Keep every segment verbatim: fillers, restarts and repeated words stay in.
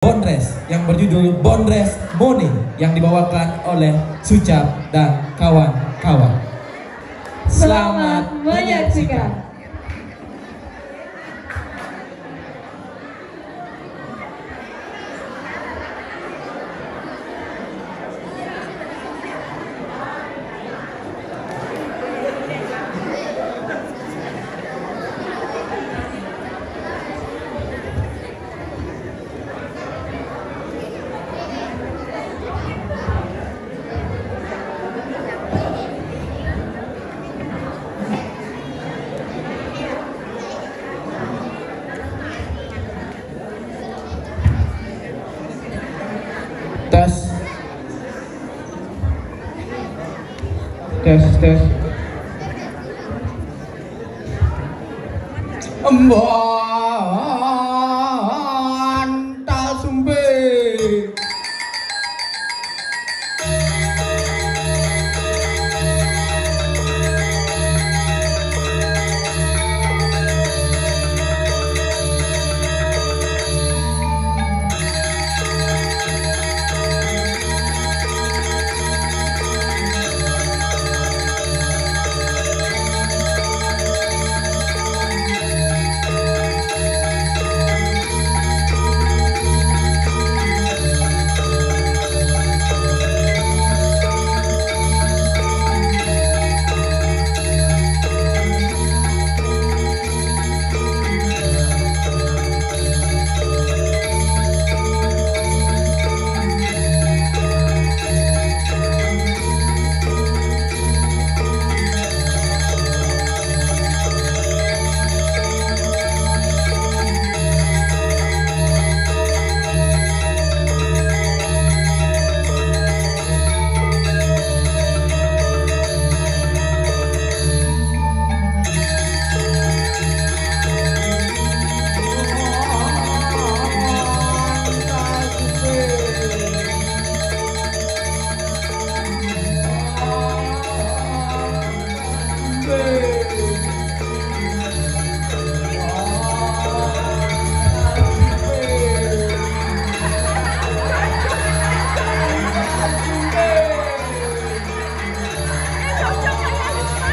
Bondres yang berjudul Bondres Mone yang dibawakan oleh Sucap dan kawan-kawan. Selamat menyaksikan. Tes. Tes, tes. Embon tak sumbe.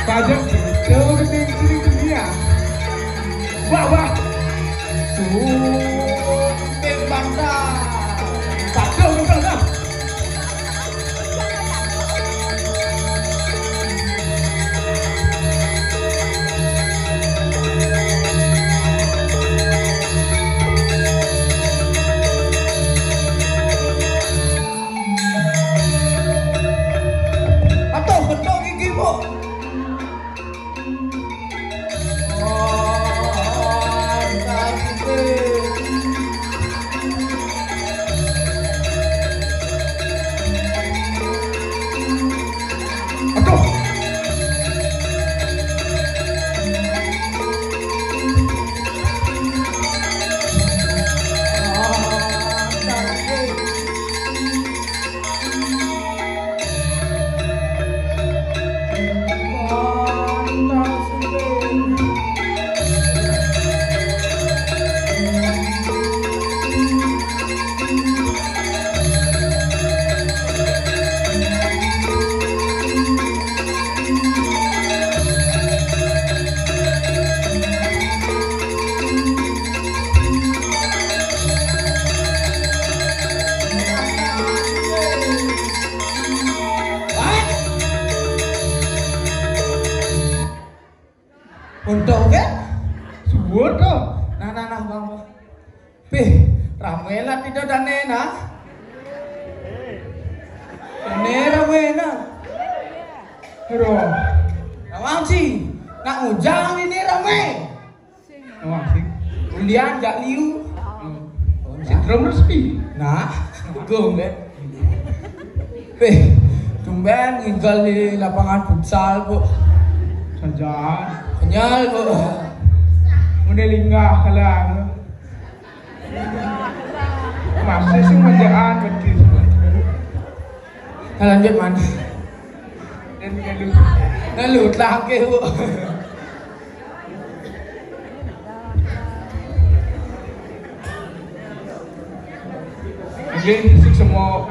Padahal jauh ning sini dunia. Wah, wah. Sumping bangsa. Padahal betul dah. Atuh, betul gigi, Bu. Untuk ke? Suwun to. Nah, nah, nah, Bang. Pih, rame lah tidak dane nah. Dane rame nah. Aduh. Nawang sih. Nak ngujang ini rame. Nawang sih. Ulian jak liu. Sintrum resmi. Nah, dukung deh. Pih, tumben nginggal di lapangan futsal, Bu. Saja. Kenyal, Bu. Mune linggah kalah. Masih sing manjaan berarti. Nah, lanjut, Man. Dan lalu. Lalu, terakhir, Bu. Nggih, suksma.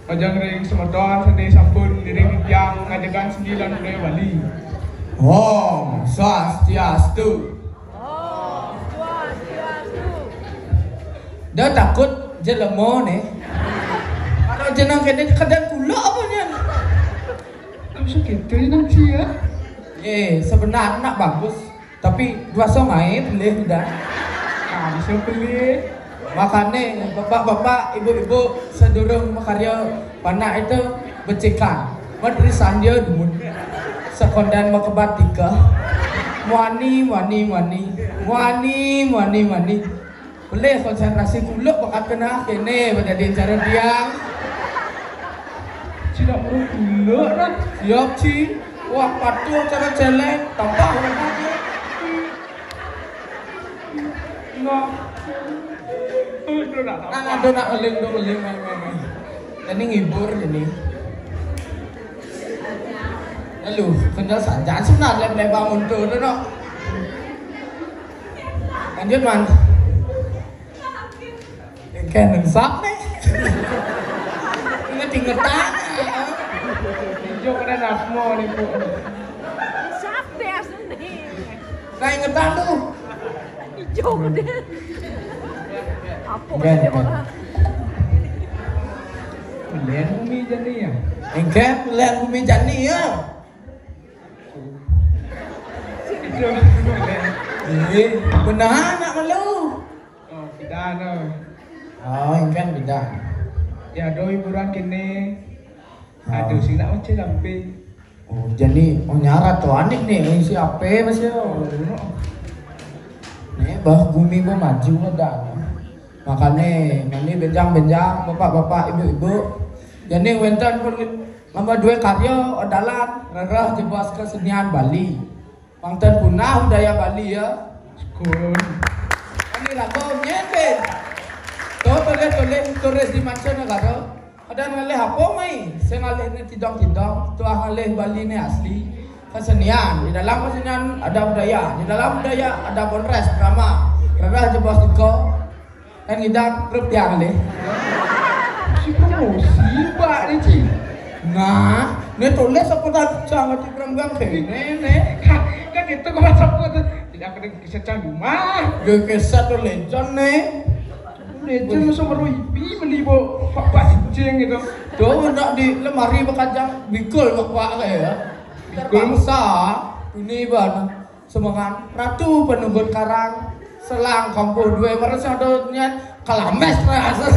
Majeng ring semeton sane sampun ngiring titiang ngajegang seni lan budaya Bali. Om Swastiastu. Om Swastiastu. Dah takut jelema ne. Kalau jenang kene kadang kulak apa nyan? Kamu sakit tu nanti ya? Eh, sebenarnya nak bagus. Tapi dua songai boleh dah. Nah, bisa boleh. Makane bapak-bapak, ibu-ibu, sedurung makarya panak itu becikan. Menteri Sandia dumun. Sekondan makebat tiga. Muani, muani, muani. Muani, muani, muani. Boleh konsentrasi kuluk bakat kena kene pada di cara tiang. Cina burung kuluk dah. Siap, Ci. Wah, patuh cara celeng, tambah orang kaget. Nah. Aduh, nak Nah, aduh, nak ngeling dong, ngeling, main, main, main. Ini ngibur ini. Lalu, kenal saja sebenarnya lebar mundur tu, no. Lanjut, Man. Kan sap nih. Ingat-ingetan. Hijau kena nasmo nih, Bu. Sap deh asli. Nah, ingetan tuh. Hijau deh. Apa Kan, dia kan. Orang? Melihat bumi jadi ya. Engke melihat bumi jadi ya. Hijau. Iya, benar nak malu. Oh, beda no. Oh, engke beda. Ya, do hiburan kene. Oh. Aduh, sing nak macam lampe. Oh, jadi, oh, nyarat tu anik nih, isi apa masih? Oh, no. Nih, bah, bumi gua maju ada. Makane, mani benjang-benjang, bapak-bapak, ibu-ibu. Jadi, wenten pun nama dua karya, odalan, rereh jebos kesenian Bali. Pang ten punah budaya Bali ya. Syukur. Kami lagu nyen, Ben. Tuh tulis-tulis turis di mancanegara. Ada ngalih apa mai? Saya ngalih ni tidong-tidong. Tuah ngalih Bali ni asli. Kesenian. Di dalam kesenian ada budaya. Di dalam budaya ada bonres drama. Rereh jebos diko. Kan ngidang grup yang nih. Si promosi, Pak, ni, Ci. Nah, ni tulis apa tak jangan dibilang-bilang kayak ini, nih. Kan, kan itu kalau sebut, tidak kena kisah cang rumah. Dia kisah tu legend, nih. Legend masa baru ipi beli, Bu. Pak, Pak Cing gitu. Tuh, nak di lemari bekajang, bikul, Pak, kayak ya. Bikul. Terpaksa, ini, Bang. Semengan Ratu Penunggun Karang, selang kampuh dua baru sing ada niat kalames rasa.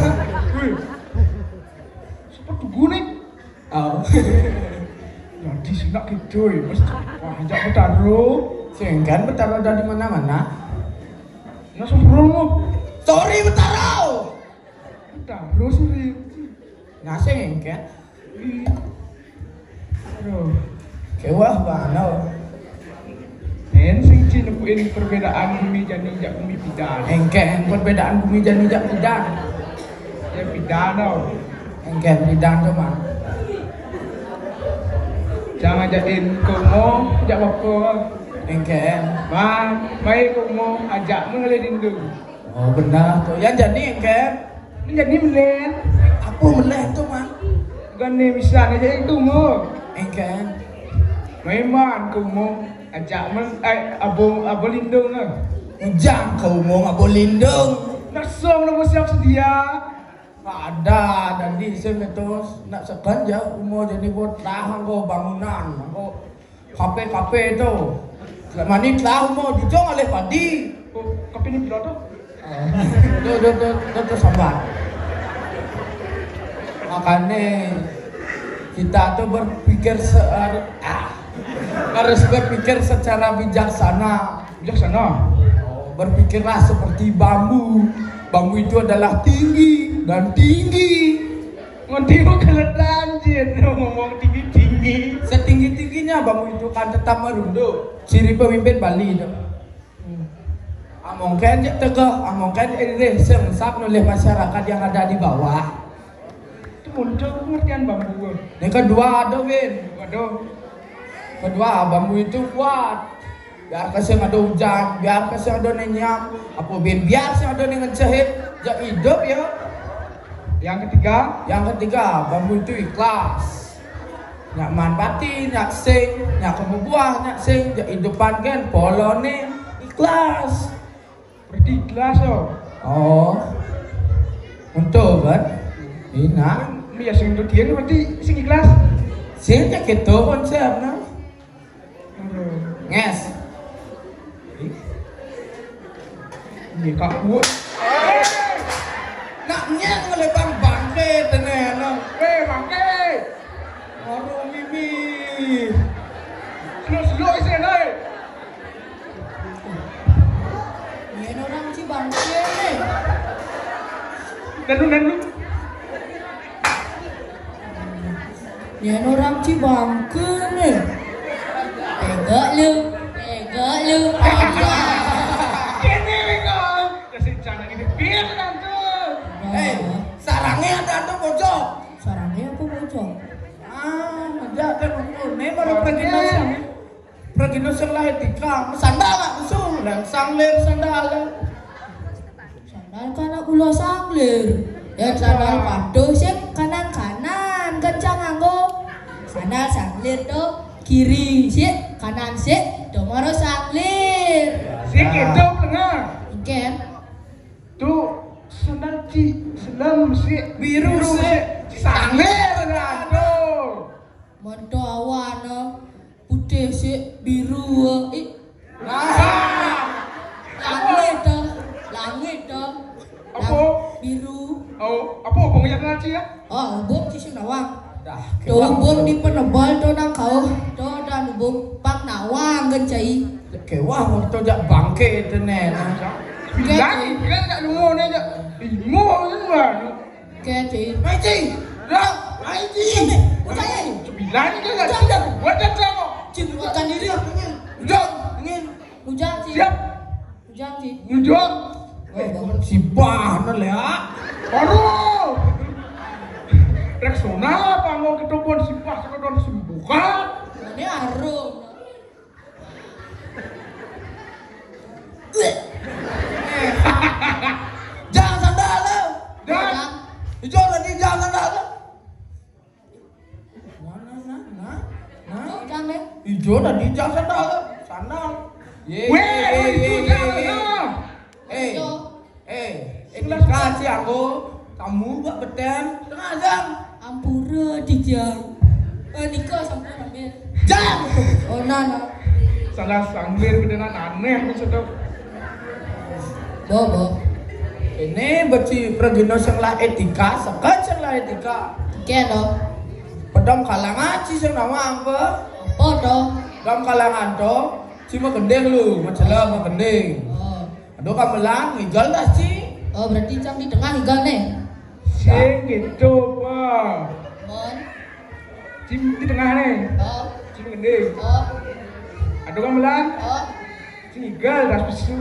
Wih. Siapa tugu nih? Oh. Jadi sinak gitu ya, Mas. Wah, ajak Betaro. Sing kan Betaro dari mana-mana. Nah, sempurna. Sorry, Betaro. Betaro, sorry. Nah, sing kan. Aduh. Kewah bana. En sing ci nepuin perbedaan bumi jani jak bumi pidan. Engken perbedaan bumi jani jak pidan. Ya pidan tau. Engken pidan tu, Man. Jangan jain komo jak bako. Engken. Man, mai komo ajak mengalih dindu. Oh, benar tu. Yang jani engken. Ini jani melen. Apa melen tu, Man? Gane bisa aja itu mo. Engken. Memang kau mo ajak men eh abo abo lindung ah. Ujang kau mo abo lindung. Nak som nak siap sedia. Ada tadi saya metos nak sekan je umur jadi buat tahan kau bangunan kau Kape-kape tu. Selama ni telah umur jujung alih padi. Oh, kape ni pula tu? Ah, tu, tu, tu, tu, tu sabar. Makanya kita tu berpikir se ah, harus berpikir secara bijaksana. Bijaksana. Oh, berpikirlah seperti bambu. Bambu itu adalah tinggi dan tinggi. Ngendi keledan jin ngomong tinggi-tinggi. Setinggi-tingginya bambu itu kan tetap merunduk. Ciri pemimpin Bali itu. Hmm. Amongken je tegeh, amongken irih sengsap oleh masyarakat yang ada di bawah. Itu muncul pengertian bambu. Yang kedua ada, Win. Waduh. Kedua, bambu itu kuat. Biar kasih ada hujan, biar kasih ada nenyam, apa bin biar sih ada dengan jahit, jak hidup ya. Yang ketiga, yang ketiga, bambu itu ikhlas. Nyak maan pati, nyak sing, nyak kena buah, nyak sing, nyak idupan kan, polone ikhlas. Berarti ikhlas yo. Oh. Untuk kan? Enak. Iya, sing untuk dia berarti sing ikhlas. Sing cek gitu konsepnya. Aduh. Nges. Ini kak buat. Nak nyek ngelebang bangke teneno. Eh, bangke. Aduh, mimi. Slow, slow, isi, eh. Yen orang ci bangke nih. Nanu, nanu. Yen orang ci bangke nih. Tega lu, tega lu, tega. Ini, Bang. Kasih cara ini, biar nanti. Eh, sarangnya ada tuh, pojok. Sarangnya apa, pojok? Ah, ada kan, ini baru pergi nasi. Pragina sing lahir tiga, sandal lah, usul, dan sanglir sandal. Sandal kanak kula sanglir. Ya, sandal patuh sik kanan-kanan, kencang nganggo. Sandal sanglir to kiri sik, kanan sik, to maro sanglir. Sik itu tengah. Iken. Tuh, sandal ci, selem sik, biru sik, sanglir, aduh. Monto awan, eh, putih sik, biru, eh. Ih. Nah. Langit, eh. Langit, eh. Apa? Lang-, biru. Oh, apa hubungannya dengan ci ya? Oh, hubung ci sing nawang. Dah, to hubung di penebal to nang kau. To dan hubung pang nawang kan cai. Kewah waktu jak bangke tenen. Bilang, bilang jak lu mau nih jak. Imo kan. Kece. Mai, Ci. Dah, mai, Ci. Ucai. Sembilan ke enggak? Ucai. Buat dah kau. Ci, bukan diri. Udah, ingin. Ujang, Ci. Siap. Ujang, Ci. Ujang. Eh, si Bah, mana ya? Baru. Rexona apa mau ketopon si Bah, ketopon si bukan? Ini harum. Jangan sandal lo. Jangan. Ijo tadi jangan sandal lo. Mana, nah, nah, nah. Jangan, eh. Ijo tadi jangan sandal lo. Sandal. Ye, weh, ye, ye, itu ye, jangan ye, ye. Lah. Eh. Ijo. Eh, eh, kasih aku. Kamu buat beten. Tengah jam. Ampura, Dijang. Eh, nika sampun ambil. Jang! Oh, nah, nah. Salah sanglir beneran aneh, maksudnya. Bo, bo. Ini beci pragina sing lah etika, seket sing lah etika. Oke, to. Pedang kalangan ci sing nama apa? Apa, to? Pedang kalangan, to. Ci mau gending lu, mau jelas mau gending. Oh. Aduh, gamelan, ngigel dah, Ci. Oh, berarti Cang di tengah ngigel nih. Sing gitu, Pak. Mon. Ci di tengah nih. Oh. Ci gede. Oh. Aduh, gamelan. Oh. Ci ngigel dah pesu.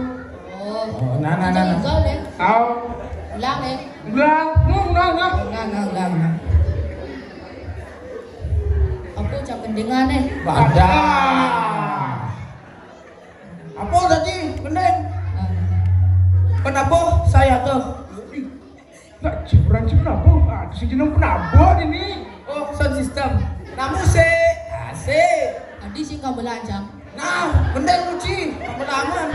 Oh. Oh, nah, nah, nah, nah. Ngigel nih. Au. Ulang nih. Ulang, ulang, ulang, ulang. Ulang, ulang, ulang, ulang. Apa Cang gendingan nih? Wadah. Apa tadi? Bening? Kenapa saya tuh? Nak jeburan jeburan apa? Aduh, sing jeneng penabur ini. Oh, sound system. Namu sik. Asik. Tadi sing gamelan, Cang. Nah, bener, Uci. Gamelan.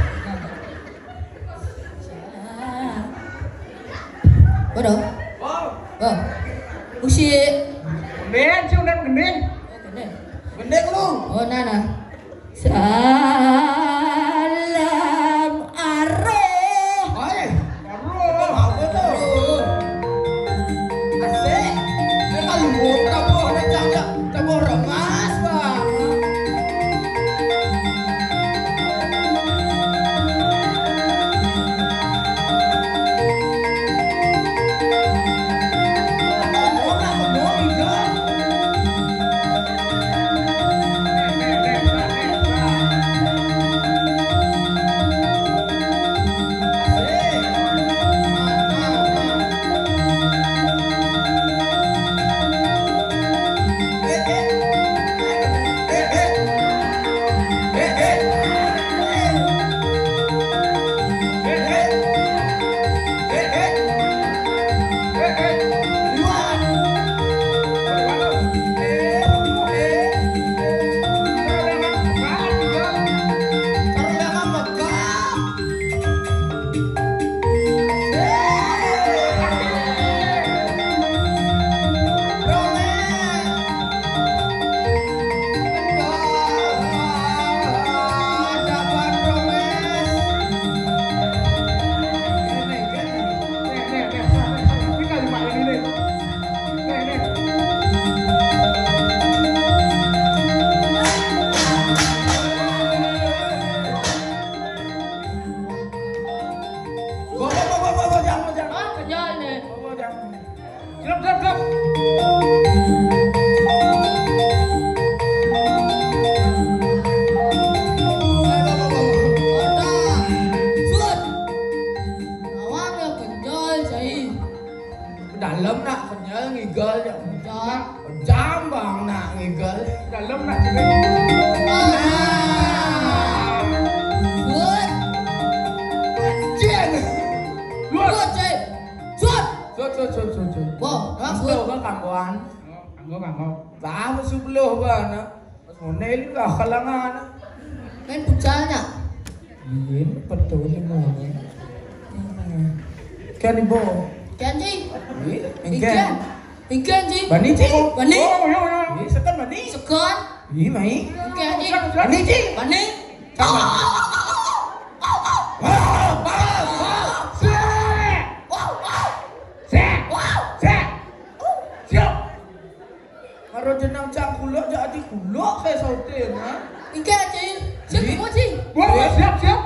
Waduh. Wow. Oh. Usi. Bener, sih udah bener. Oh, bener. Bener lu. Oh, nah, nah. Salam aroh. Hai, aroh. Apa tuh? Asik. Ini kan lu, tabuh, ada cakap, tabuh remas, Bang. Dep, dep, dep. Sud. Nawang ya kenyal, Cai. Dalem nak kenyal, ngigel ya. Kenyal. Jambang nak ngigel. Dalem nak jerit. Ah. Sud. Anjing. Luar. Sud, Cai. Sud. Sud, sud, sud, sud, sud. Wah, Mas, Sud. Kanggoan. Kanggo, kanggo. Lah, wis sepuluh bana. Pas ngene iki lah kalangan. Main futsalnya. Iya, betul ini mau. Kan ibu. Kan, Ci? Iya, Ikan. Ikan. Ikan, Ci. Bani, Ci. Bani. Oh, iya, iya. Iya, sekan bani. Sekan. Iya, mai. Ikan, Ci. Bani, Ci. Bani. Sama. Sek. Sek. Sek. Siap. Karo jeneng cangkuluk, jak adi kuluk kayak sautin, ha? Iki aja, Ci. Sik, Ci. Mau, Ci. Wah, wah, siap, siap.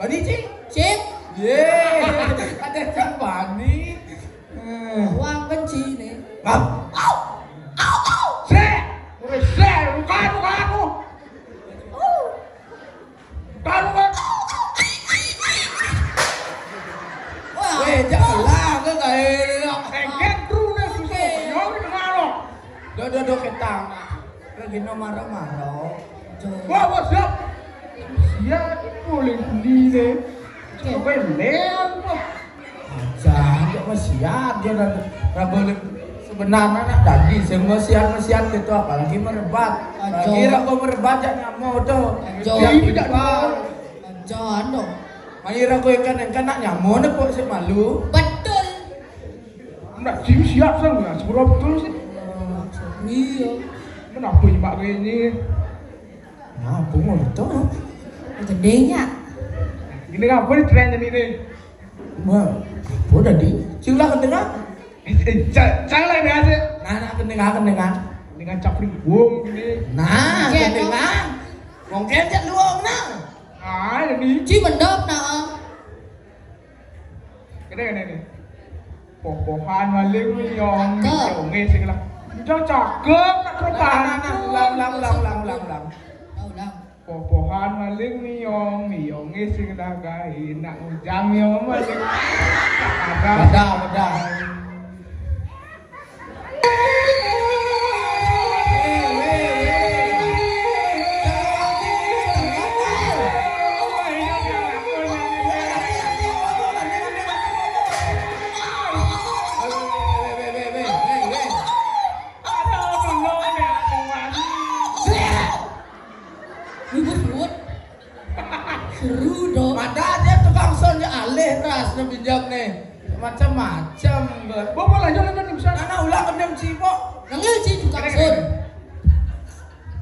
Bani, Ci. Cik. Ye, ada cang bani. Eh. Wang benci nih. Bang. Au. Au, au. Sek. Wis, sek. Bukan, bukan aku. Bukan, bukan. Wah. Weh, jangan lah, ke kayak ini, kok. Engken kru nih, susu. Oke. Nyong ini malu. Do, do, do, ketang. Lagi no maro-maro. Wah, wah, siap. Siap, boleh beli deh. Oke. Coba lihat, wah. Aja, aja masih ada dan, dan boleh sebenarnya nak tadi saya masih ada, masih ada itu, apalagi merebat. Aja. Lagi aku merebat, jak nyamuk tuh. Aja. Siap, tidak dua. Aja, ando. Akhir aku ikan, ikan nak nyamuk nih, kok saya malu. Betul. Nak, Ci, siap, sang, ya, sepuluh betul sih. Iya. Kenapa nyimak kayak ini? Nah, aku mau betul. Gedenya. Ini apa nih tren ini nih? Wah, apa tadi? Ciulah kendengan. Eh, eh, ca-, cang lah ini aja. Nah, nah, kendengan, kendengan. Dengan capri wong ini. Nah, iya, kendengan. Mungkin cak luang, nah. Ah, ini. Ci mendop, nah. Kene, kene, kene. Popohan maling miyong, cakep. Miyonge sing lah. Udah cakep, nak perubahan. Nah, nah, nah, ulang, ulang, ulang, ulang, ulang, ulang. Ulang, ulang. Popohan maling miyong, miyonge sing lah gawe, nak ngujang miyong maling. Ada. Ada, ada. Ribut, ribut. Seru dong. Padahal dia tukang son, dia alih ras, dia pinjam nih. Macam-macam, Bang. Bapak lanjut, lanjut, bisa. Nana ulang kendang cipok. Nangil, Ci, tukang son.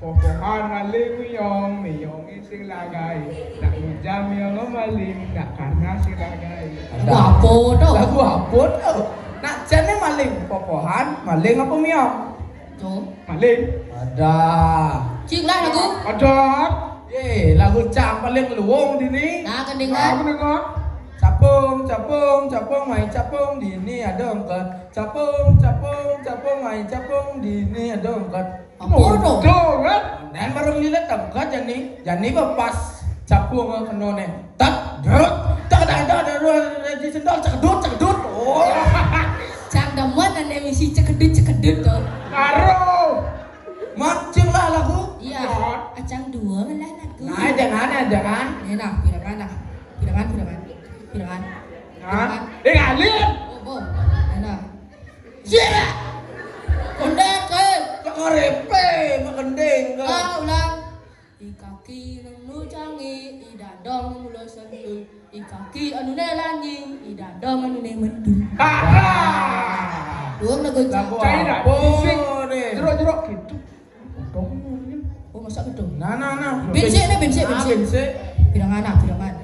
Popohan maling miyong, miyonge sing lah gawe. Nak minjam miyong maling, nak karena sing lah gawe. Lagu apa tuh? Lagu apa tuh? Nak jane maling, popohan, maling apa miyong? Tuh. Maling. Ada. Cing lah lagu. Ada. Ye, lagu cang paling luwung dini. Nah, kendingan. Aku dengar. Capung, capung, capung, main capung dini ada angkat. Capung, capung, capung, main capung dini ada angkat. Apa tuh? Betul, kan? Dan baru ngeliat angkat jani, jani pas capung kena nih. Tak, derut, tak, tak, tak, tak, tak, tak, sendal, cekdut, cekdut. Oh. Cang demen ane misi cekedut-cekedut tuh. Karo. Mancing lah lagu. Iya. Acang dua lah lagu. Nah, jangan, jangan. Ini nah, pirangan nah. Pirangan, pirangan. Pirangan. Hah? Pirangan. Eh, ngalir. Oh, oh. Ini nah. Sira. Kendek, eh. Cakarepe, makendeng, kan? Ah, ulang. I kaki nenu cangi, i dadong mulo sentul. I kaki anu ne lanying, i dadong anu ne mentul. Ah! Dua lagu. Lagu cai dah. Apa nih? Jeruk-jeruk gitu. Potong. Oh, masa gitu? Nah, nah, nah. Binsik nih, binsik, ah, binsik. Binsik. Bilangan, ah, bilangan.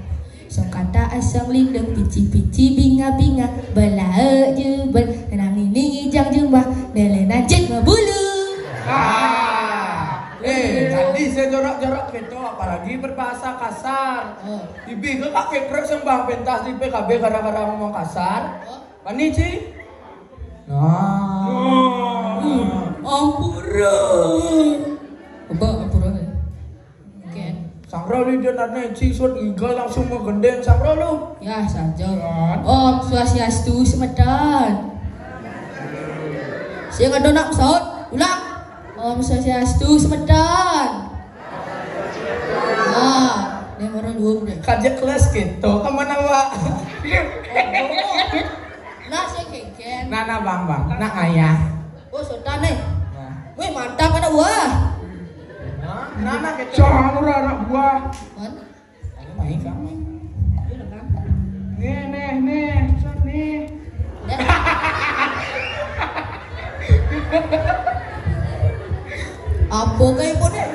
Song kata asong lindung, pici-pici, binga-binga, belae jubel, tenang ini ngijang jumah, nele najik mabulu. Ah. Eh, tadi saya jorok-jorok gitu, apalagi berbahasa kasar. Oh. Ibi ke kak keprek sembang pentas di P K B gara-gara ngomong kasar. Oh. Pani, Ci? Nah. Ampura. Apa ampura? Oke. Sangro li dia nane ci sut ngigal langsung menggendeng sangro lu. Ya saja. Om Swastiastu semeton. Sing ada nak saut ulang. Om Swastiastu semeton. Ah, ini orang dua deh. Kajak kelas gitu. Kemana, Pak? Nah, saya keken. Nah, nah, Bang, Bang. Nah, ayah. Oh, sudah nih. Nah. Wih, mantap anak buah. Nah, nah, gitu. Jangan ora anak buah. Kan? Ayo, main, Bang, main. Ayo, kan? Nih, nih, nih, set nih. Ya. Apa kayak ibu nih?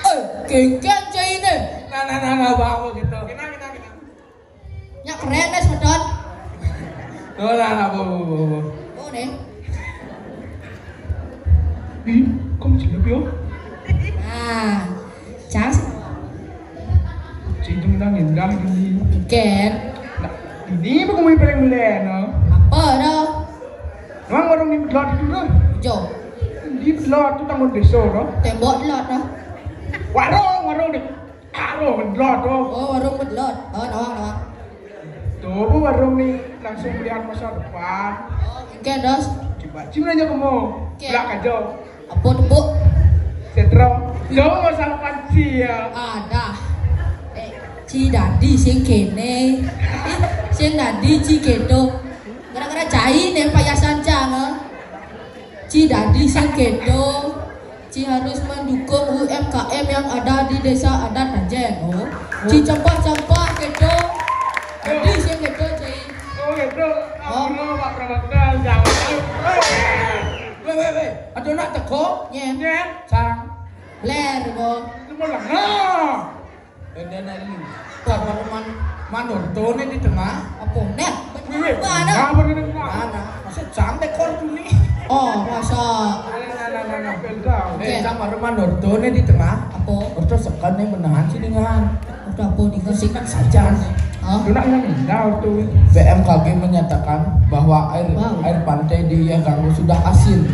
Eh, keken cai ini. Nah, nah, nah, nah, Bang, gitu. Kita, kita, kita. Nyak keren deh, semedot. Ora, ora, apa, apa, apa, apa. Oh, nih. Ih, kok jelek ya? Nah, cang sih. Cintung nang indah ini. Iken. Nah, ini apa kamu paling beli, no? Apa, no? Emang warung ini belot itu, no? Jo. Di belot itu tanggung desa, no? Tembok belot, no? Warung, warung deh. Karo Medlot, oh. Oh, warung Medlot. Oh, nawang, nawang. Tuh, Bu, warung nih langsung melihat masa depan. Oh, oke, dos. Coba, Cim nanya kamu. Oke. Belak aja. Apa tuh, Bu? Setro. Yo, masalah panci ya. Ada. Eh, ci dadi sing kene. Ih, sing dadi ci kedo. Gara-gara cai nih payasan cang, eh. Ci dadi sing kedo. Ci harus mendukung U M K M yang ada di desa adat Panjen. Oh. Ci cempah-cempah kedo. Dadi sing kedo, Ci. Oh, gitu. Oh. Ampun, Pak Prabakta, jangan. Weh, weh, weh. Aduh, nak teko. Nyen. Nyen. Sang. Bler, bo. Lu mau lah. Nah. Bendana ini. Kamar man, manurtone di tengah. Apa? Nah, bener. Mana? Nah, bener, bener. Mana? Masa jam dekor dulu. Oh, masa. Nah, nah, nah, nah, nah. Oke. Eh, kamar manurtone di tengah. Apa? Orto sekan nih menahan sih dengan. Orto apa di sing kan saja. Hah? Lu nak yang indah tuh. B M K G menyatakan bahwa air, wow, air pantai di Yagarwo sudah asin.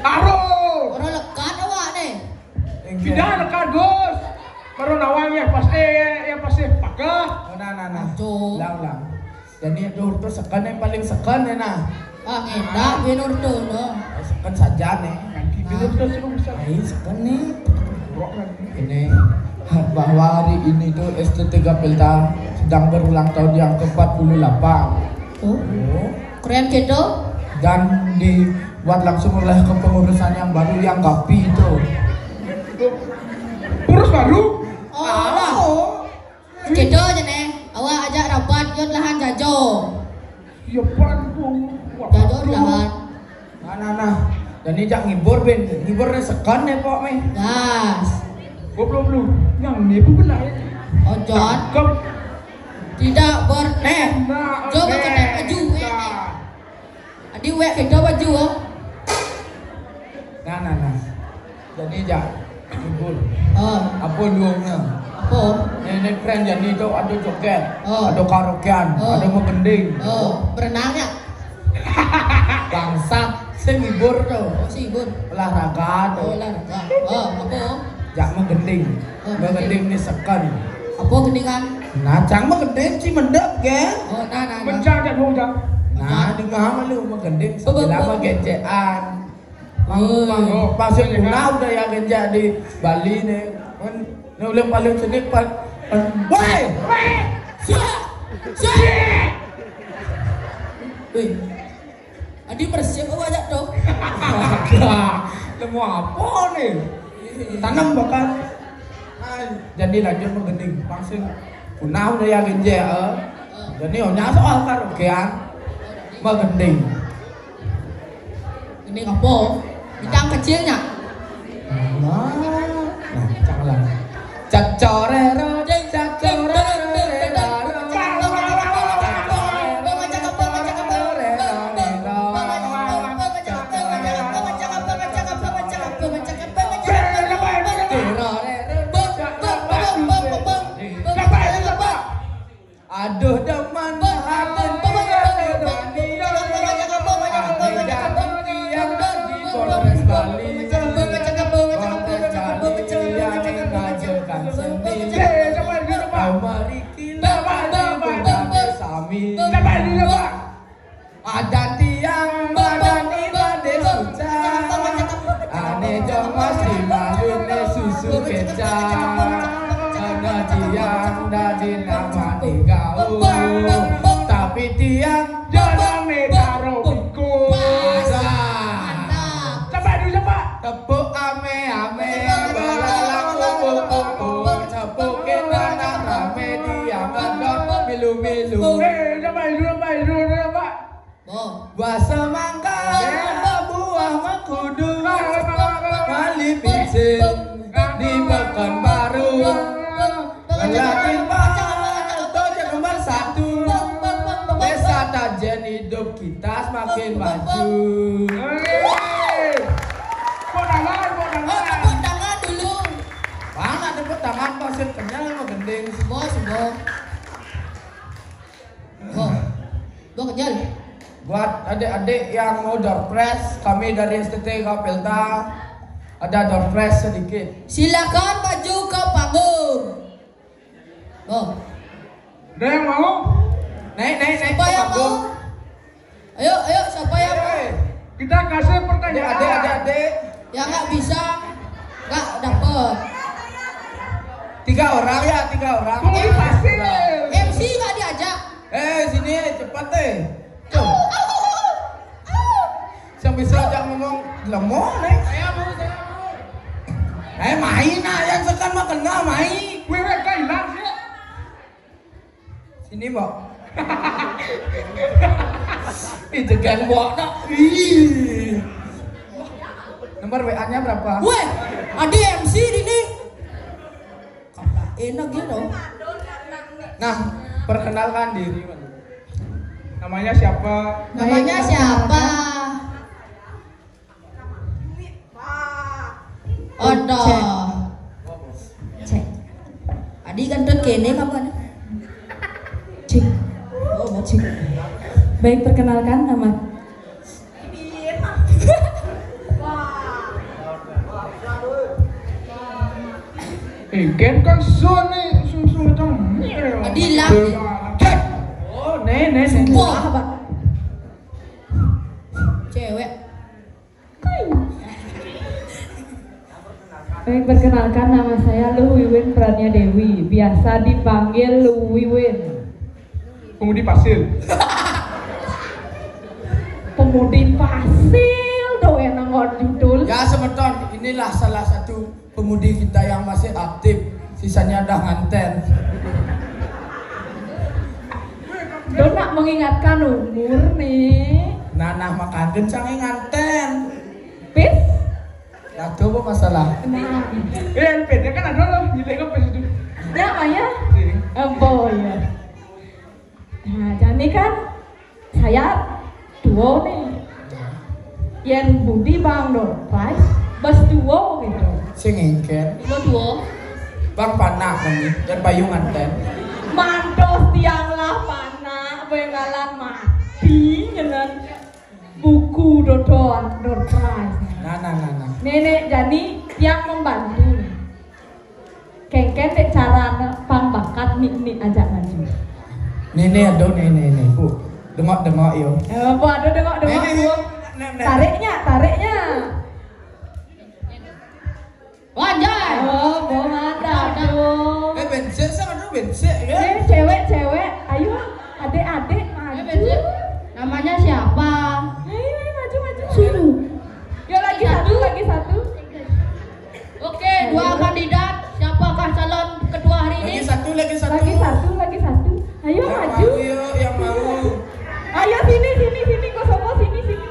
Aduh. Orang lekat awak nih. Pindah lekat, Gus. Baru nawang ya pas, eh, ya pas, eh, pakah. Oh, nah, nah, nah. Aduh. Lang, lang. Jadi itu tuh sekan yang paling sekan ya, nah. Ah, ngendak binur tuh, no. Eh, sekan saja nih. Nanti binur tuh suruh bisa. Nah, ini sekan nih. Buruk lagi. Ini ha-, bahwa hari ini tuh S T tiga Pelta sedang berulang tahun yang ke empat puluh delapan. Oh. Oh. Keren gitu. Dan dibuat langsung oleh kepengurusan yang baru yang Gapi itu. Urus baru? Oh, alah. Gitu aja nih. Awak ajak rapat, yot lahan jajo. Iya, pan, tuh. Jajo lahan. Nah, nah, nah. Dan ini jak ngibur, Ben. Ngibur nih sekan nih, Pok, nih. Gas. Goblok lu. Yang ini pun benar ya. Ojot. Cakep. Tidak ber-, eh. Nah, coba oke. Kena baju, eh, eh. Nah. Adi wek kita baju, oh. Nah, nah, nah. Jadi, jak ngibur. Oh. Apa luangnya? Apa? Ini, ini keren jadi itu ada joget, oh, ada karaokean, oh, ada menggending. Oh, berenang ya? Bangsat, sing ngibur tuh. Oh, sing ngibur. Olahraga tuh. Olahraga. Oh, apa? Jak menggending. Oh, menggending nih sekan. Apa gendingan? Nah, cang menggending ci mendep, geng. Oh, nah, nah, nah. Mencang jak mau jak. Nah, dengar malu menggending sambil apa genjekan. Mang, oh, mang, oh, pasir punah udah ya genjek di Bali nih. Kan, ini ulang paling sini, pal-, pal-, woi! Siap! Siap! Wih. Adi bersih kau ajak tuh. Ada. Lemu apa nih? Tanam bakal. Nah, jadi lanjut menggending. Langsung punah udah ya genjek, eh. Jadi, oh, nyasar karaokean. Menggending. Ini apa? Bintang kecilnya. Nah, nah, caklah. Cacorero, cacorero, Aduh, demen. Buah semangka, buah mengkudu, beli bensin di Pekanbaru. Yakin Pak, Tojak nomor satu. Desa Tajen, hidup kita semakin maju. Hei. Tepuk tangan, tepuk tangan. Oh, tepuk tangan dulu. Mana tepuk tangan, Pak? Sing kenyal mau gending. Semua, semua. Oh, gua kenyal. Buat adik-adik yang mau door prize, kami dari S T T Kapelta ada door prize sedikit. Silakan maju ke panggung. Oh. Ada yang mau? Naik, naik, naik. Siapa ke yang panggung mau? Ayo, ayo, siapa yang mau? Hei. Kita kasih pertanyaan. Adik, adik, adik, adik. Yang nggak bisa, nggak dapet. Tiga orang ya, tiga orang. Tunggu, pasti. M C nggak diajak. Eh, sini, cepat, eh. Tuh. Siapa bisa ajak ngomong lemah, nih? Saya mau, saya mau. Eh, main, nah, yang sekan mah kena, main. Weh, weh, kan hilang sih. Sini, Mbok. Ih, jegang, Mbok, nak. Ih. Nomor W A-nya berapa? Weh, ada M C di sini. Enak gitu. Nah, perkenalkan diri. Namanya siapa? Namanya siapa? Ada. Cek. Adi kan terkene kapan? Cek. Oh, mau cek. Baik, perkenalkan nama. Eh, kan kan suami susu itu. Adi lah. Cek. Oh, nenek, nenek. Sumpah, Pak. Cewek. Baik, perkenalkan, nama saya Luh Wiwin Prania Dewi, biasa dipanggil Luh Wiwin. Pemudi pasir. Pemudi pasir, do enak ngon judul. Ya, semeton, inilah salah satu pemudi kita yang masih aktif, sisanya dah nganten. Do nak mengingatkan umur nih. Nah, nah, makan kencang nganten. Pis? Nah, coba masalah. Nah. Eh, P D kan ada loh, jadi kan P D itu. Ya, Maya? Iya. Embo, ya. Nah, jadi kan saya duo nih. Yen budi bang do, Prais, bas duo gitu. Sing engker. Lo duo. Bang panak kami, dan payung nganten. Mandos tiang lah panak, bengalan mati, nyenan. Buku dodon, door prize. Nah, nah, nah, nah. Nenek jani yang membantu nih. Kengken dek cara pang bakat nik nik ajak maju. Nenek aduh nenek nenek bu. Dengok dengok yo. Eh, bu aduh dengok dengok bu. Tariknya, tariknya. Wanjai. Oh, bo mantap dong. Eh, bensek sama dulu bensek ya. Eh, cewek-cewek, ayo adik-adik maju. Eh, bensek. Namanya siapa? Ayo, ayo maju maju. Sini. Yuk lagi satu, lagi satu. Oke, dua kandidat. Siapakah calon ketua hari ini? Lagi satu, lagi satu. Lagi satu, lagi satu. Ayo maju. Yang mau, yuk, yang mau. Ayo sini, sini, sini, kosong sini, sini.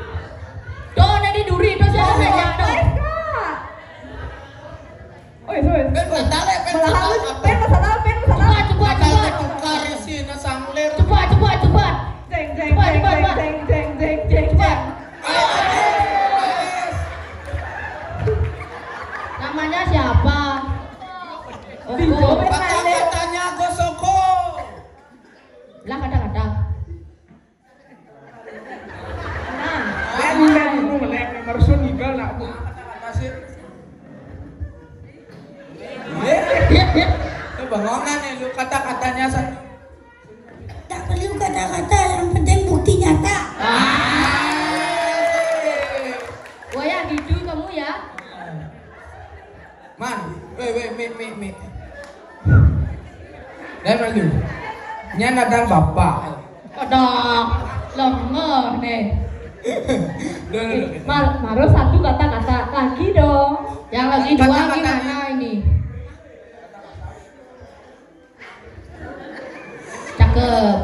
Tuh, nanti duri itu siapa? Nice, Kak. Oh, iya, sorry. Pen masalah, pen masalah, pen masalah, pen masalah. Cepat, cepat, cepat. Tukar isi na sanglir. Cepat, cepat, cepat. Jeng, jeng, cepat, jeng, cepat, cepat. Jeng, jeng, jeng, jeng, jeng. Cepat. Ayo, ayo, ayo. Namanya siapa? Dijawab. Kata-katanya Gosoko. Lah, kata-kata. Nah. Dia mulai dulu, mulai. Mersun juga, nak. Itu bangonan nih, lu kata-katanya satu. Tak perlu kata-kata, yang penting bukti nyata. Ah. Wayah gitu kamu ya. Man, weh, weh, mik, mik, mik. Dan malu. Nya nadang bapak. Aduh, lemah nih. Dulu, dulu. Mar, maru satu kata-kata lagi dong. Yang lagi dua kata-katanya gimana ini? Cakep.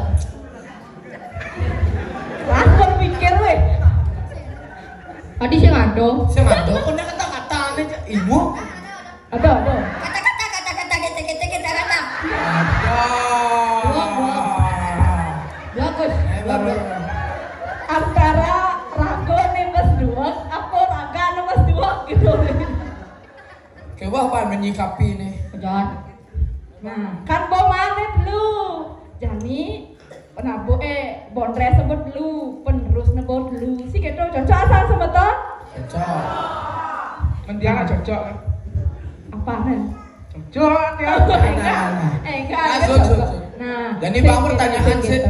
Lapor pi Tadi sing ado. Sing ado, kok nek kata-kata ane cek ibu. Ado, ado. Kata-kata, kata-kata, kata-kata, kata-kata. Ada. Dua, dua. Bagus. Hebat, bagus. Antara raga nih Mas Duwek, apa raga nih Mas Duwek gitu. Coba apa menyikapi nih? Jangan. Nah, kan bo mane dulu. Jani penabuh eh bondre sebut dulu, penerus nebo dulu. Si gitu cocok asal semeton? Cocok. Mentiara cocok kan? Apa nih? Cocok ya. Enggak. Eh, enggak, enggak cocok. Nah, jadi bang pertanyaan sih.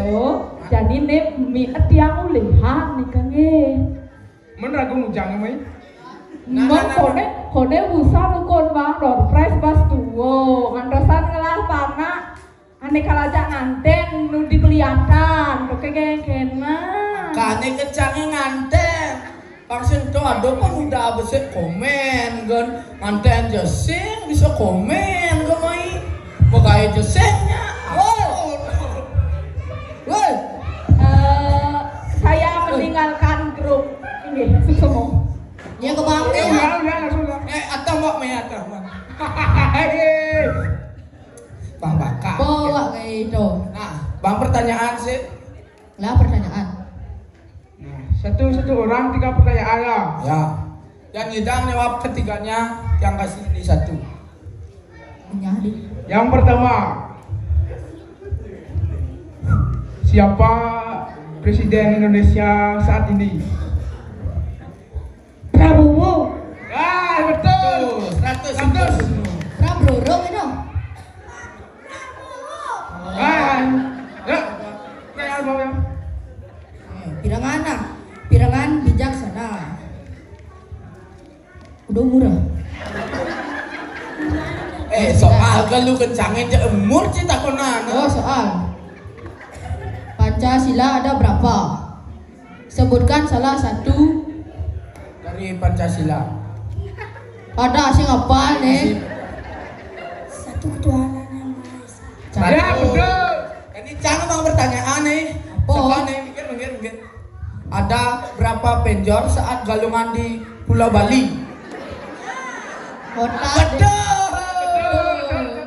Jadi nih mi tiang ulihan nih kan nggih. Men ragu mujang mai. Nah, nah, nah, kone kone busa nukon bang door prize bas tuwo ngantosan ngelah tanah ane kalaja nganten nu dipeliatan oke geng kena. Kane kencangnya nganten. Pang sing to ado pemuda besik komen kan nganten jesing bisa komen kan mai. Pegai jesingnya. Oh. Woi. Eh, saya meninggalkan grup ini, Suksemo. Ya, ke Bang. Eh, udah, udah, langsung udah. Eh, atau mau me atau mau. Bang Baka. Bawa kayak itu. Nah, Bang pertanyaan sih. Lah pertanyaan. Nah, satu-satu orang tiga pertanyaan lah. Ya. Yang ngidang jawab ketiganya yang kasih ini satu. Menyahdi. Yang pertama, siapa presiden Indonesia saat ini? Prabowo. Ah, betul. Seratus, seratus. Prabowo itu. Ah, ya. Pertanyaan bawah. Pirangan nah, pirangan bijaksana. Udah murah. Eh, soal kan lu kencangin cek umur cita konan. Oh, soal. Pancasila ada berapa? Sebutkan salah satu dari Pancasila. Ada sing apa nih? Satu ketuhanan yang maha esa. Ya, betul. Ini jangan bang pertanyaan nih. Apa? Coba nih, mikir, mikir, mikir. Ada berapa penjor saat galungan di Pulau Bali? Otak. Betul.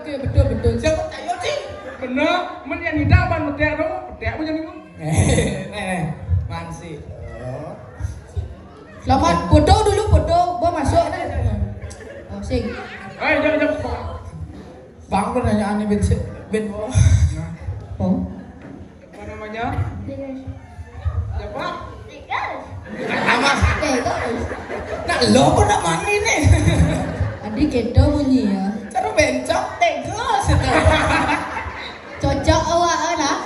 Oke, betul, betul. Siapa tayo sih? Bener, men yang tidak ban petek tu, petek apa jadi mu? Nih, nih, mansi. Selamat foto dulu, foto. Gua masuk dah. Oh, sing. Eh, jom, jom. Bang pertanyaan nih, Ben, Ben. Oh. Apa namanya? Siapa? Nama? Nah, lo pun nama ini nih. Adi keto bunyi ya. Cara bencok, tegas. Cocok awak lah.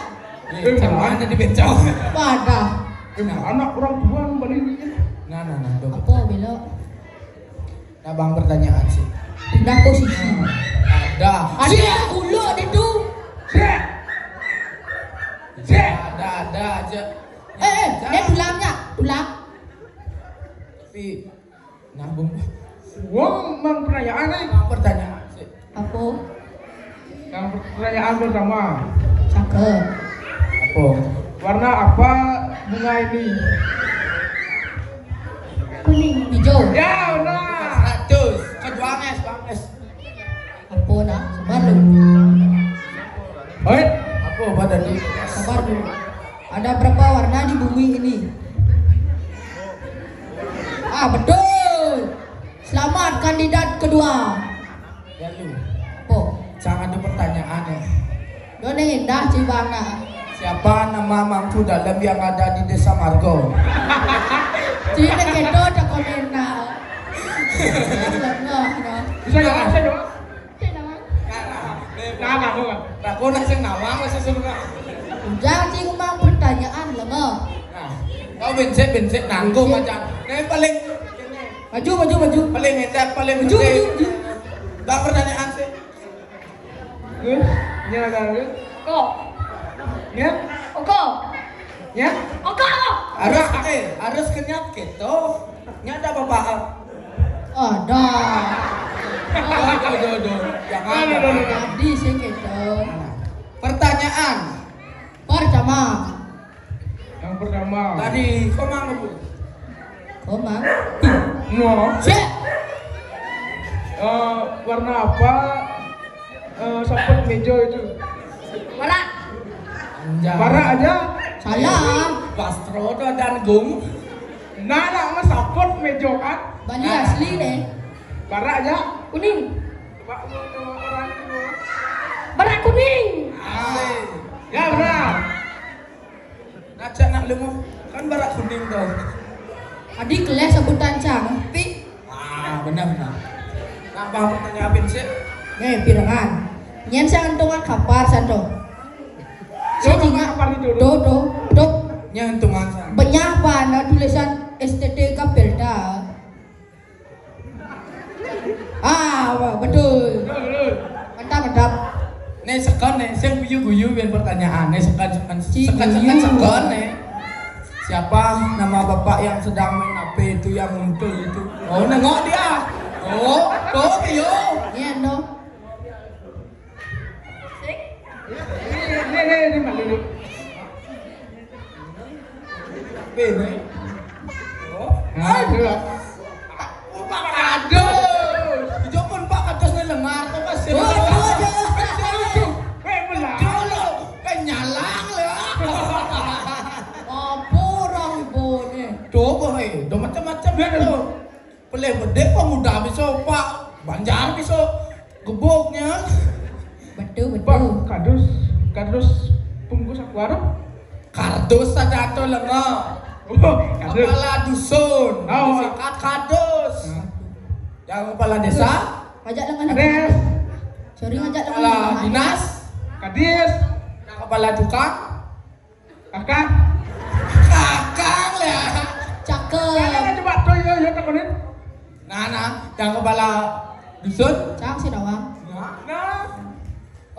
Eh, sama ada di bencok. Pada. Eh, anak orang tua balik ini. Nah, nah, nah. Apa belok? Nah, bang pertanyaan sih. Pindah posisi. Ada. Ada yang uluk di tu. Ada, ada aja. Eh, eh, dia tulangnya, tulang. Tapi nambung. Wong mang pertanyaan nih. Bang pertanyaan sih. Apa? Yang pertanyaan pertama. Cakep. Apa? Warna apa bunga ini? Kuning. Hijau. Ya, benar. Seratus. Kedua, Mas, Bang, Mas. Apa nak? Sabar lu. Oi. Apa, apa tadi? Sabar lu. Ada berapa warna di bumi ini? Ah, betul. Selamat kandidat kedua. Ya lu. Po. Jangan ada pertanyaan ya. Lo ning indah cibana. Siapa nama mangku dalam yang ada di Desa Margo? Cina kedo tak konena. Lemah no. Bisa jawab, bisa jawab. Nah, nah, nah, nah, aku nak sing nawang lah sesungguhnya. Jangan cing mang pertanyaan lemah. Nah, kau bencet bencet nanggung macam. Nah, paling Maju, maju, maju. Paling hebat, paling maju, maju, maju. Bang pertanyaan sih. Gus, ini ada Gus. Kok? Ya? Oko. Ya? Oko. Harus eh, harus kenyap gitu. Nyata bapak. Ada. Aduh, aduh, aduh. Jangan. Aduh, aduh, aduh. Tadi sih gitu. Pertanyaan. Pertama. Yang pertama. Tadi kau mau ngebut. Oh, Mang. Ngocek. Eh, warna apa? Eh, saput meja itu. Merah. Anjay. Barak aja. Salah. Wastro tuh dan gung. Nah, nak mah saput meja kan? Bali asli deh. Barak aja. Kuning. Coba mau sama orang itu. Barak kuning. Ah. Ya, benar. Ngajak nak lu mau. Kan barak kuning tuh. Tadi keleh sebutan cantik. Ah, benar, benar. Nambah pertanyaan sih. Eh, pirengan. Nyen saya ngantungan kapar santo. Saya juga kapar itu. Tuh, tuh, tuh. Nyen ngantungan sana. Banyak apa? Nah, tulisan S T T K Belda. Ah, wah, betul. Betul, betul. Mantap, mantap. Nih, sekon nih, sing guyu-guyu ben pertanyaan. Nih, sekon, sekon, sekon, sekon, sekon nih. Siapa nama bapak yang sedang main H P itu yang muncul itu? Oh, nengok dia. Oh, tuh, yo. Iya, no. Ini, ini, ini, ini, Mak Lulu. Bene. Oh, aduh. Oh, Pak Kadus. Ijo pun Pak Kadus nih lengar, kok kasih. Oh, iya, iya. Weh, belah. Dulu, kan nyalang ya. Apa orang ibone? Coba, eh, do macam-macam ya, tuh. Pelih bedek pemuda bisa, Pak. Banjar bisa. Gebuknya. Betul, betul. Pak Kadus, Kadus bungkus aku harap. Kardus saja tuh lengo. Oh, Kadus. Kepala dusun. Oh. Disingkat Kadus. Nah. Yang kepala desa? Ngajak lengan. Kades. Sorry, ngajak lengan. Kepala dinas? Kadis. Yang kepala tukang? Kakak. Kakak ya. Cakep. Kakak coba tuh, yo, yo, takonin. Nah, nah, yang kepala dusun? Cang si Nawang. Nah, nah.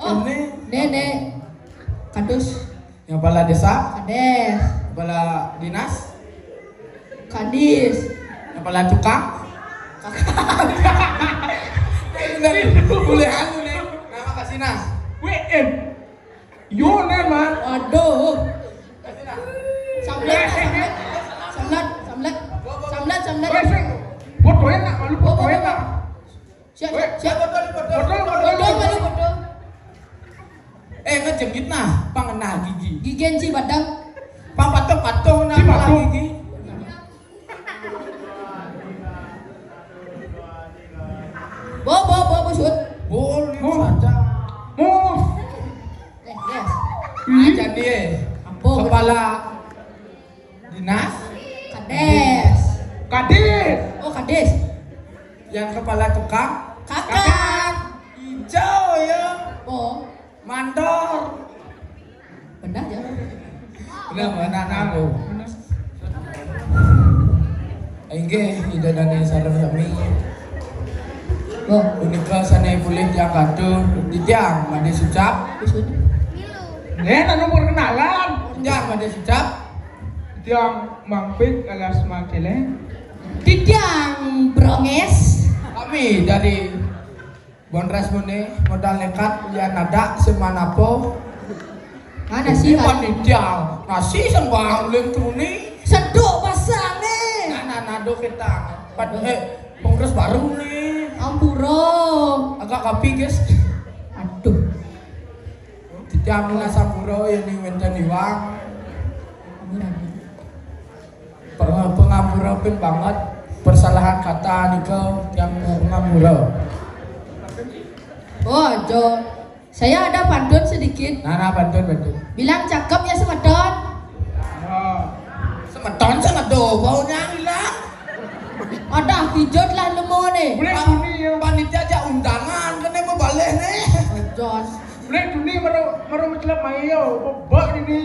Oh, ini. Nenek. Kadus. Yang kepala desa? Kades. Kepala dinas? Kadis. Yang kepala tukang? Kakak. Boleh aku nih. Nama kasih nah. W N. Yo, nih, Mang. Aduh. Samlat, samlat. Samlat, samlat. Samlat, samlat. Weh, sing. Foto enak, malu foto enak. Siap, siap, siap. Foto, foto, foto, foto. Foto, foto, foto. Eh, ngejengit nah, pang kena gigi. Gigi si badang. Pang patung, patung nah, si patung. Gigi. Bo, bo, bo, bo, shoot. Boleh saja. Mus. Eh, yes. Aja dia. Ampun. Kepala dinas? Kades. Kadis. Oh, kadis. Yang kepala tukang? Kakak. Hijau ya. Oh. Mandor. Benar ya? Benar, benar, aku. Inggih, Ida Dani sareng sami. Oh. Punika sané pulih tiang katur, titiang badhe sucap. Nggih, anu perkenalan. Tiang badhe sucap. Tiang Mangpik alias Mangkeleng. Titiang Bronges. Kami dari Bonres muni modal nekat, ya nada semanapo. Mana sih, ini kan? Panitia, nasi sembang ulin tuni. Seduk pasang nih. Nah, nah, nado kita. Pad-, eh, Bonres baru nih. Ampura. Agak kopi, guys. Aduh. Titiang sampura ya ning wenten iwang. Ampura. Peng-, pengapura pin banget. Persalahan kata nika tiang pengapura. Oh, aja. Saya ada pantun sedikit. Nah, nah, pantun, pantun. Bilang cakep ya, semeton. Nah. Semeton, semeton, baunya hilang. Ada kijut lah nemu nih. Boleh bunyi ya. Panitia aja undangan, kena mau balik nih. Jos. Boleh bunyi baru, baru mencelap mayo, bebak ini.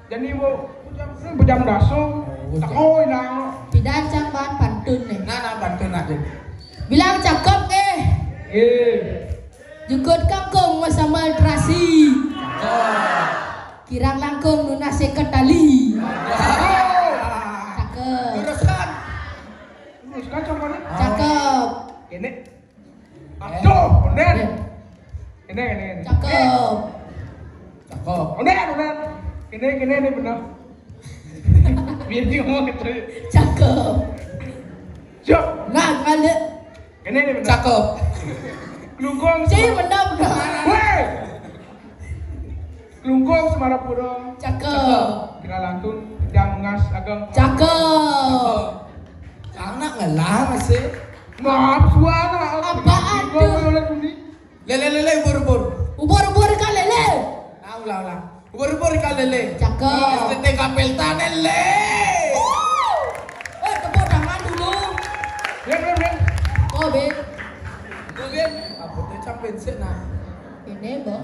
Jani bu, bujam, bujam daso. Oh, bujam. Tako ilang. Pidan cang ban pantun nih. Nah, nah, pantun aja. Bilang cakep nih. Eh. Jukut kangkung masambal terasi. Cakep. Kirang langkung nunas seket tali. Cakep. Cakep. Luruskan. Luruskan contohnya. Cakep. Ini. Aduh, Onden. Ini, ini, ini. Cakep. Cakep. Onden, Onden. Ini, ini, ini benar. Biar dia ngomong gitu. Cakep. Nah, kali. Ini nih bener. Cakep. Klungkung. Sih, bener, bener. Weh. Klungkung Semarapura. Cakep. Kira lantun. Jangas ageng. Cakep. Anak ngelah masih. Maaf, suara. Apaan Kau tuh? Oleh Budi. Lele lele ubur-ubur. Ubur-ubur ikan lele. Nah, ulang ulang. Ubur-ubur ikan lele. Cakep. S T T Kapelta lele. Eh, tepuk tangan dulu. Bien, bien, bien. Oh, be. Mungkin apa tuh campin sih nah. Ini, Bo.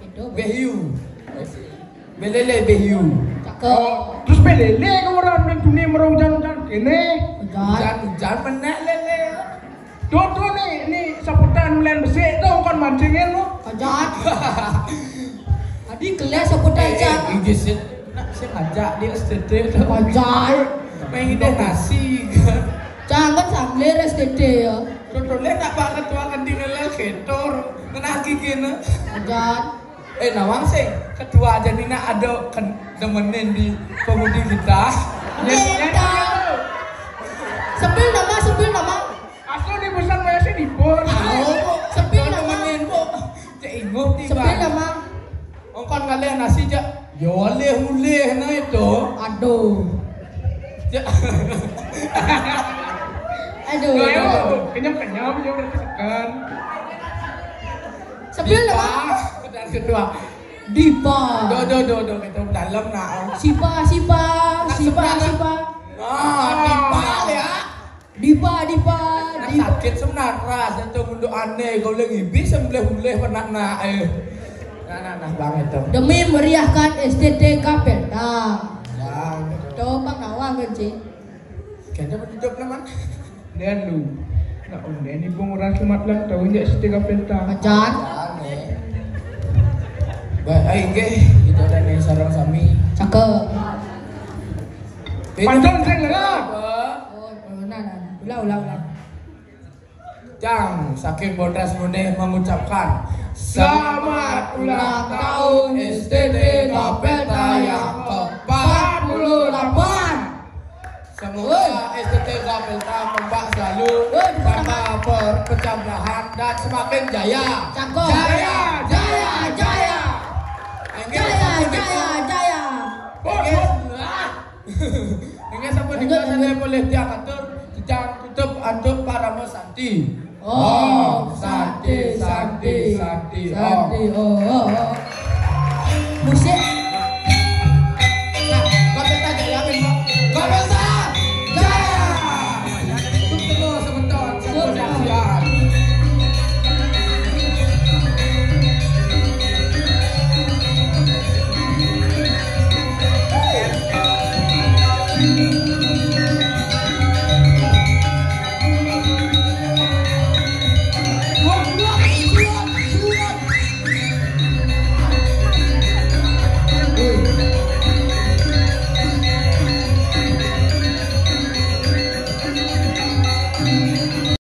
Itu, Bo. Behiu. Belele behiu. Cakep. Oh, terus pelele ke orang yang dunia merong jalan-jalan ini. Jangan. Hujan-hujan menek lele. Tuh, tuh nih, ini saputan melian besik tuh kan mancingin lu. Jangan. Tadi kelas saputan, Cak. Iki sih. Nak sih ngajak di S T T tuh. Jangan. Main deh nasi. Jangan sambil S T T ya. Tuh tuh lihat nak banget tua kan di lele ketor. Menagi gini. Jangan. Eh nawang sih. Ketua aja nih nak ada ken demenin di pemudi kita. Kita. Sepil nama, sepil nama. Asal di pesan saya sih di pun. Sepil nama. Demenin bu. Cek inguh tiba. Sepil nama. Ongkon ngalih nasi jak. Ya oleh mulih nah itu. Aduh. Jak. Aduh. Ayo, kenyam-kenyam ya udah tekan. Sepil nama. Dan kedua. Dipa. Do do do do kita dalam nah. Sipa, sipa, sipa, sipa. Ah, timpal ya. Dipa, Dipa, Nah, Dipa. Sakit sebenarnya rasanya tuh mundur aneh. Kau lagi bisa mulih-mulih pernah nak eh. Nah nah nah bang itu. Demi meriahkan S T T Kapelta. Bang. Tuh, Bang Nawang kan, Ci? Kayaknya menutup nama. Dan lu. Nah, oh, ini pun orang semat lang tahu nggak S T T Kapelta. Ajar. Baik, ayo nggih, kita ada yang sarang sami. Cakep. Pantun sing lah. Oh, oh, nah, nah, nah. Ulang, ulang, ulang. Jang, saking Bondras Muneh mengucapkan selamat ulang tahun S T T Kapelta yang keempat puluh delapan. Semoga S T T Kapelta kompak selalu tanpa perpecahan belahan dan semakin jaya. Cakep. Jaya, Jaya, jaya. Enggak Jaya, sampai jaya, jaya. Enggak. Enggak sampai di sana boleh dia atur jang tutup antuk Parama Santi. Oh, Santi, Santi, Santi. Oh, oh, oh. Musik.